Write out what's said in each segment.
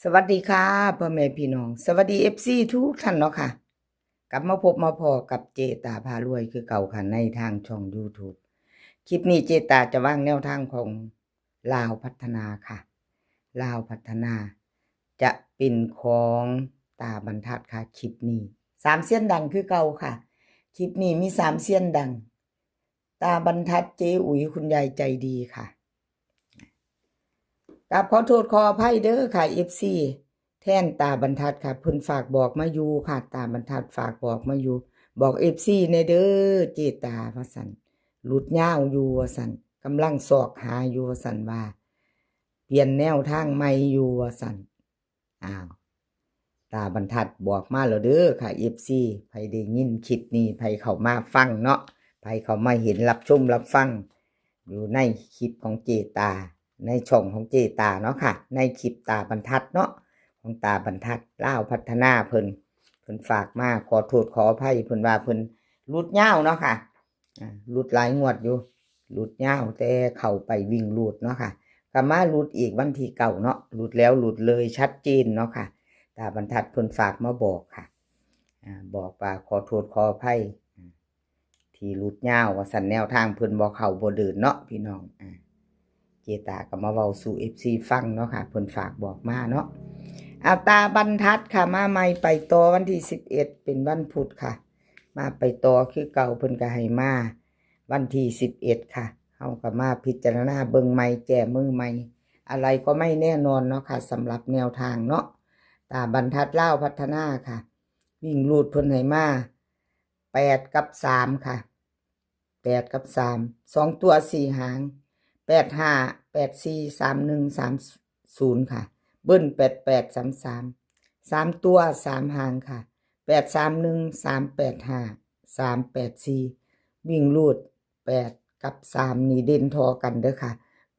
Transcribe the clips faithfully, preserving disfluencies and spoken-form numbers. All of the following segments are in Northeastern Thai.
สวัสดีค่ะ พ่อแม่พี่น้อง สวัสดี เอฟซี ทุกท่านเนาะค่ะ กลับมาพบมาพ้อกับเจตาพารวยคือเก่าค่ะ ในทางช่อง YouTube คลิปนี้เจตาจะวางแนวทางของลาวพัฒนาค่ะ ลาวพัฒนา จะเป็นของตาบรรทัดค่ะ คลิปนี้ สามเซียนดังคือเก่าค่ะ คลิปนี้มีสามเซียนดัง ตาบรรทัด เจ๊อุ๋ย คุณยายใจดีค่ะ กราบขอโทษขออภัยเด้อค่ะ เอฟซี แทนตาบรรทัดค่ะ เพิ่นฝากบอกมาอยู่ค่ะ ตาบรรทัดฝากบอกมาอยู่ บอก เอฟซี แหน่เด้อ เจตาว่าซั่น หลุดยาวอยู่ว่าซั่น กำลังซอกหาอยู่ว่าซั่นว่า เปลี่ยนแนวทางใหม่อยู่ว่าซั่น อ้าว ตาบรรทัดบอกมาแล้วเด้อค่ะ เอฟซี ไผได้ยินคลิปนี้ ไผเข้ามาฟังเนาะ ไผเข้ามาเห็นรับชมรับฟัง อยู่ในคลิปของเจตา ในช่องของเจตาเนาะค่ะ ในคลิปตาบรรทัดเนาะ ของตาบรรทัด ลาวพัฒนาเพิ่น เพิ่นฝากมา ขอโทษขออภัย เพิ่นว่าเพิ่นหลุดยาวเนาะค่ะ อ่า หลุดหลายงวดอยู่ หลุดยาว แต่เข้าไปวิ่งรูดเนาะค่ะ ก็มาหลุดอีกวันที่เก้าเนาะ หลุดแล้วหลุดเลยชัดเจนเนาะค่ะ ตาบรรทัดเพิ่นฝากมาบอกค่ะ อ่า บอกว่าขอโทษขออภัย อ่า ที่หลุดยาวว่าซั่น แนวทางเพิ่นบ่เข้าบ่เดินเนาะพี่น้อง อ่า เจตาก็มาเว้าสู่ เอฟซี ฟังเนาะค่ะ เพิ่นฝากบอกมาเนาะ เอาตาบรรทัดค่ะ มาใหม่ไปต่อวันที่สิบเอ็ด เป็นวันพุธค่ะ มาไปต่อคือเก่า เพิ่นก็ให้มาวันที่สิบเอ็ดค่ะ เฮาก็มาพิจารณาเบิ่งใหม่ แก้มือใหม่ อะไรก็ไม่แน่นอนเนาะค่ะ สำหรับแนวทางเนาะ ตาบรรทัดลาวพัฒนาค่ะ วิ่งรูดเพิ่นให้มา แปด กับ สาม ค่ะ แปด กับ สาม สองตัวสี่หาง แปดห้า แปดสี่ สามหนึ่ง สามศูนย์ ค่ะ เบิ้ล แปดแปด สามสาม สามตัวสามหางค่ะ แปดสามหนึ่ง สามแปดห้า สามแปดสี่ วิ่งรูด แปด กับ สาม นี่เด่นทอกันเด้อค่ะ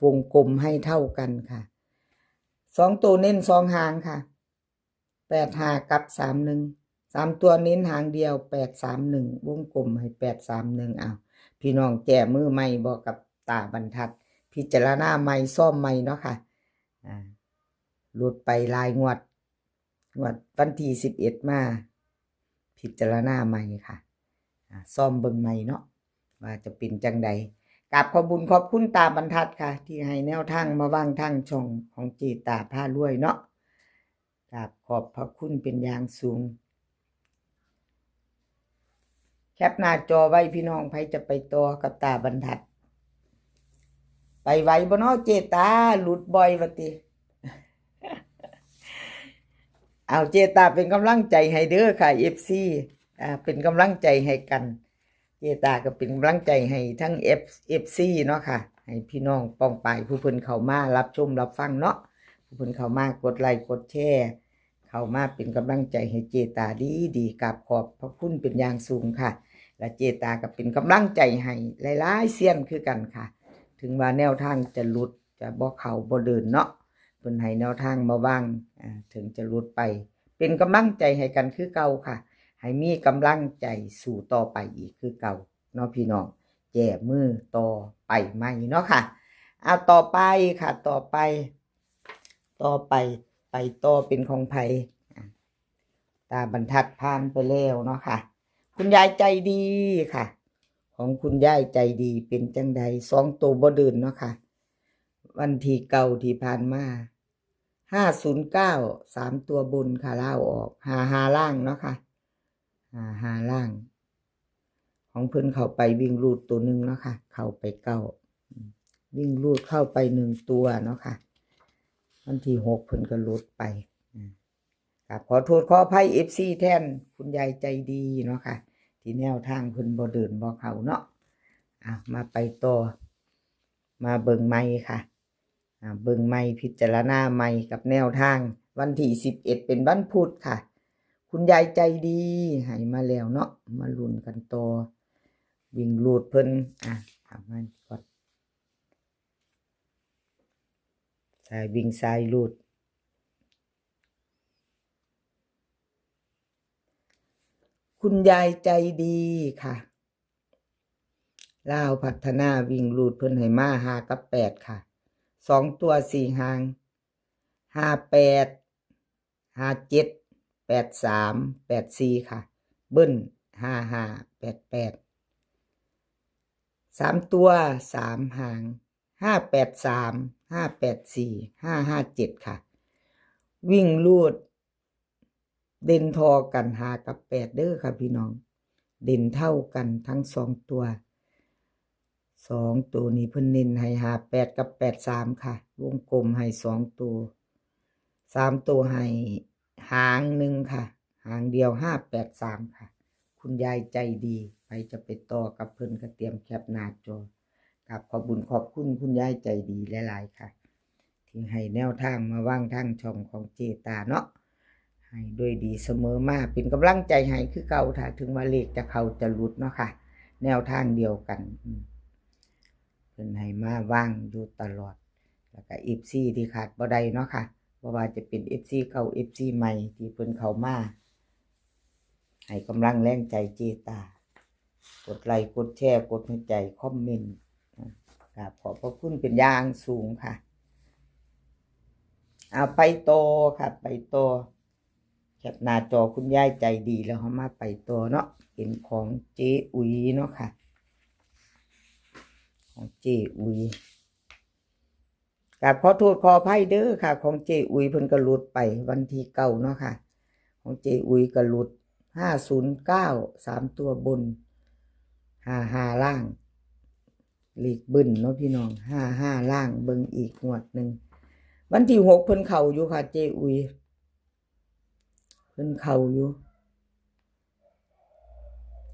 วงกลมให้เท่ากันค่ะ สองตัวเน้นสองหางค่ะ แปดห้า กับ สามหนึ่ง สามตัวเน้นหางเดียว แปดสามหนึ่ง วงกลมให้ แปดสามหนึ่ง เอา พี่น้องแก้มือใหม่บ่กับตาบรรทัด พิจารณาใหม่ซ่อมใหม่เนาะค่ะ อ่า หลุดไปหลายงวด งวดวันที่สิบเอ็ดมา พิจารณาใหม่ค่ะ อ่า ซ่อมเบิ่งใหม่เนาะ ว่าจะเป็นจังใด กราบขอบบุญขอบคุณตาบรรทัดค่ะ ที่ให้แนวทางมาวางทางช่องของเจตาพารวยเนาะ กราบขอบพระคุณเป็นอย่างสูง แคปหน้าจอไว้พี่น้อง ไผจะไปต่อกับตาบรรทัด ไปไหวบ่เนาะเจตา หลุดบ่อยว่าติ เอาเจตาเป็นกำลังใจให้เด้อค่ะ เอฟซี อ่า เป็นกำลังใจให้กัน เจตาก็เป็นกำลังใจให้ทั้ง เอฟ เอฟซี เนาะค่ะ ให้พี่น้องป้องปายผู้เพิ่นเข้ามารับชมรับฟังเนาะ ผู้เพิ่นเข้ามากดไลค์กดแชร์ เข้ามาเป็นกำลังใจให้เจตาดีดี กราบขอบพระคุณเป็นอย่างสูงค่ะ และเจตาก็เป็นกำลังใจให้หลายๆเซียนคือกันค่ะ ถึงว่าแนวทางจะหลุด จะบ่เข้าบ่เดินเนาะ เพิ่นให้แนวทางมาวาง อ่า ถึงจะหลุดไป เป็นกำลังใจให้กันคือเก่าค่ะ ให้มีกำลังใจสู้ต่อไปอีกคือเก่าเนาะพี่น้อง แก้มือต่อไปใหม่เนาะค่ะ อ่า ต่อไปค่ะ ต่อไป ต่อไป ไปต่อเป็นของไผ อ่า ตาบรรทัดผ่านไปแล้วเนาะค่ะ คุณยายใจดีค่ะ ของคุณยายใจดีเป็นจังใด สองตัวบ่เดินเนาะค่ะ วันที่เก้าที่ผ่านมา ห้าศูนย์เก้า สามตัวบนค่ะ ลาวออก ห้าห้า ล่างเนาะค่ะ ห้าห้า ล่าง ของเพิ่นเข้าไปวิ่งรูดตัวหนึ่งเนาะค่ะ เข้าไปเก้า วิ่งรูดเข้าไปหนึ่งตัวเนาะค่ะ วันที่หกเพิ่นก็หลุดไป อืม ครับ ขอโทษขออภัย เอฟซี แทนคุณยายใจดีเนาะค่ะ ที่แนวทางเพิ่นบ่เดินบ่เข้าเนาะ อ่ะ มาไปต่อ มาเบิ่งใหม่ค่ะ อ่ะ เบิ่งใหม่ พิจารณาใหม่กับแนวทาง วันที่สิบเอ็ดเป็นวันพุธค่ะ คุณยายใจดีให้มาแล้วเนาะ มาลุ้นกันต่อ วิ่งรูดเพิ่น อ่ะ เอามาก่อน สายวิ่งสายรูด คุณยายใจดีค่ะ ลาวพัฒนาวิ่งรูดเพิ่นให้มา ห้า กับ แปด ค่ะ สองตัวสี่หาง ห้าแปด ห้าเจ็ด แปดสาม แปดสี่ ค่ะ เบิ้ล ห้าห้า แปดแปด สามตัว สาม หาง ห้าแปดสาม ห้าแปดสี่ ห้าห้าเจ็ด ค่ะ วิ่งรูด เด่นทอกัน ห้า กับ แปด เด้อค่ะพี่น้อง เด่นเท่ากันทั้งสองตัว สองตัวนี้เพิ่นเน้นให้ ห้าแปด กับ แปดสาม ค่ะ วงกลมให้สองตัว สามตัวให้หางหนึ่งค่ะ หางเดียว ห้าแปดสาม ค่ะ คุณยายใจดี ใครจะไปต่อกับเพิ่นก็เตรียมแคปหน้าจอ ครับ ขอบบุญขอบคุณคุณยายใจดีหลายๆ ค่ะ ที่ให้แนวทางมาวางทางช่องของเจตาเนาะ ให้ด้วยดีเสมอมา เป็นกำลังใจให้คือเก่า ถ้าถึงว่าเลขจะเข้าจะหลุดเนาะค่ะ แนวทางเดียวกัน อืม เพิ่นให้มาวางอยู่ตลอด แล้วก็ เอฟซี ที่ขาดบ่ได้เนาะค่ะ บ่ว่าจะเป็น เอฟซี เก่า เอฟซี ใหม่ที่เพิ่นเข้ามา ให้กำลังแรงใจเจตา กดไลค์ กดแชร์ กดหัวใจ คอมเมนต์ กราบขอบพระคุณเป็นอย่างสูงค่ะ เอาไปต่อค่ะ ไปต่อ แคปหน้าจอคุณยายใจดีแล้วเฮามาไปต่อเนาะ เป็นของเจอุ๋ยเนาะค่ะ ของเจอุ๋ย กราบขอโทษขออภัยเด้อค่ะ ของเจอุ๋ยเพิ่นก็หลุดไปวันที่เก้าเนาะค่ะ ของเจอุ๋ยก็หลุด ห้าศูนย์เก้า สามตัวบน ห้าห้า ล่าง เลขเบิ้ลเนาะพี่น้อง ห้าห้า ล่าง เบิ่งอีกงวดหนึ่ง วันที่หกเพิ่นเข้าอยู่ค่ะ เจอุ๋ย เพิ่นเข้าอยู่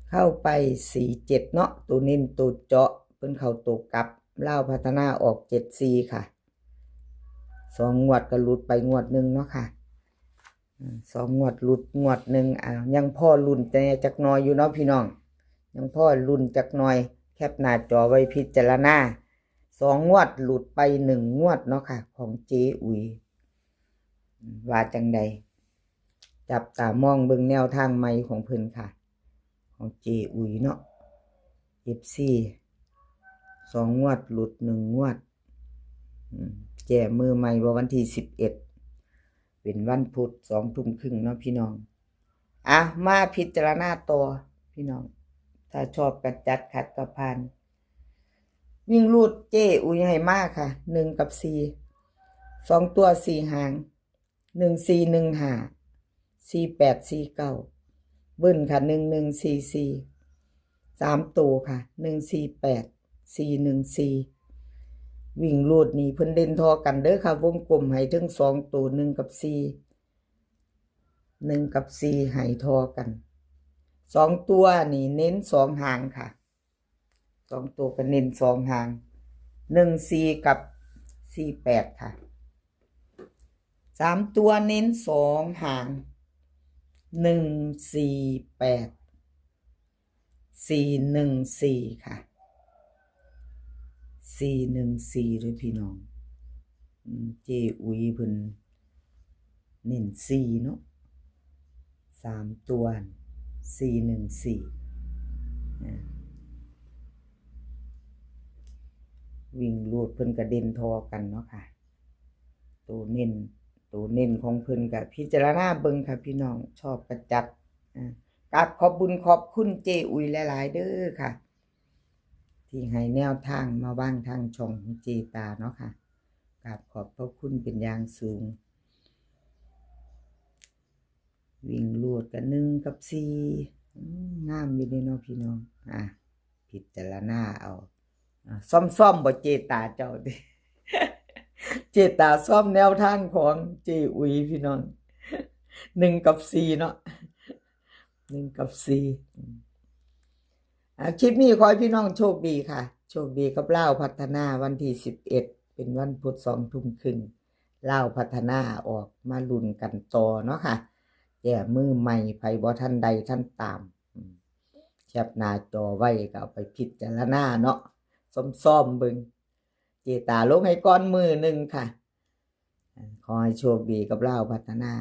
เข้าไป สี่เจ็ด เนาะ ตัวเน้นตัวเจาะ เพิ่นเข้าตัวกลับ ลาวพัฒนาออก เจ็ดสี่ ค่ะ สองงวดก็หลุดไปงวดหนึ่งเนาะค่ะ อืม สองงวดหลุดงวดหนึ่ง อ่า ยังพอลุ้นแต่จักหน่อยอยู่เนาะพี่น้อง ยังพอลุ้นจักหน่อย แคปหน้าจอไว้พิจารณา สองงวดหลุดไปหนึ่งงวดเนาะค่ะ ของเจอุ๋ย ว่าจังใด จับตามองเบิ่งแนวทางใหม่ของเพิ่นค่ะ ของเจอุ๋ยเนาะ เอฟซี สองงวดหลุดหนึ่งงวด อืม แก้มือใหม่ว่าวันที่สิบเอ็ด เป็นวันพุธ สองทุ่มครึ่งเนาะพี่น้อง อ่ะ มาพิจารณาต่อพี่น้อง ถ้าชอบก็จัด ขัดก็ผ่าน วิ่งรูดเจอุ๋ยให้มาค่ะ หนึ่งกับสี่ สองตัวสี่หาง หนึ่งสี่หนึ่งห้า สี่แปดสี่เก้า เบิ้ลค่ะ หนึ่งหนึ่งสี่สี่ สามตัวค่ะ หนึ่งสี่แปด สี่หนึ่งสี่ วิ่งรูดนี่เพิ่นเด่นทอกันเด้อค่ะ วงกลมให้ทั้งสองตัว หนึ่งกับสี่ หนึ่งกับสี่ให้ทอกัน สองตัวนี่เน้นสองหางค่ะ สองตัวก็เน้นสองหาง หนึ่งสี่กับสี่แปดค่ะ สามตัวเน้นสองหาง หนึ่งสี่แปด สี่หนึ่งสี่ค่ะ สี่หนึ่งสี่เด้อพี่น้อง อืม เจอุ๋ยเพิ่นเน้นสี่เนาะ สามตัว สี่หนึ่งสี่ นะ วิ่งรูดเพิ่นก็เด่นทอกันเนาะค่ะ ตัวเน้น ตัวเน้นของเพิ่นก็พิจารณาเบิ่งค่ะพี่น้อง ชอบก็จัด อ่า กราบขอบบุญขอบคุณเจอุ๋ยหลายๆเด้อค่ะ ที่ให้แนวทางมาวางทางช่องของเจตาเนาะค่ะ กราบขอบพระคุณเป็นอย่างสูง วิ่งรูดกัน หนึ่งกับสี่ อืม งามอยู่เด้เนาะพี่น้อง อ่ะ พิจารณาเอา อ่ะ ซ่อมๆบ่เจตาเจ้าติ เจตาซ่อมแนวทางของเจอุ๋ยพี่น้อง หนึ่งกับสี่เนาะ หนึ่งกับสี่ อืม อ่ะ คลิปนี้ขอให้พี่น้องโชคดีค่ะ โชคดีกับลาวพัฒนาวันที่สิบเอ็ด เป็นวันพุธ สองทุ่มครึ่ง ลาวพัฒนาออกมาลุ้นกันต่อเนาะค่ะ แก้มือใหม่ ไผบ่ทันได้ทันตาม อืม แคปหน้าจอไว้ก็เอาไปพิจารณาเนาะ ซ่อมๆเบิ่ง เจตาลงให้ก่อนมื้อหนึ่งค่ะ ขอให้โชคดีกับลาวพัฒนา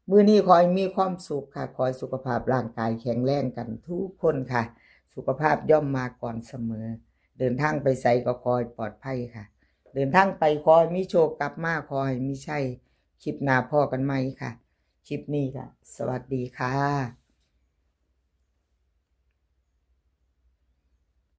มื้อนี้ขอให้มีความสุขค่ะ ขอให้สุขภาพร่างกายแข็งแรงกันทุกคนค่ะ สุขภาพย่อมมาก่อนเสมอ เดินทางไปไสก็ขอให้ปลอดภัยค่ะ เดินทางไปขอให้มีโชค กลับมาขอให้มีชัย คลิปหน้าพ้อกันใหม่ค่ะ คลิปนี้ก็สวัสดีค่ะ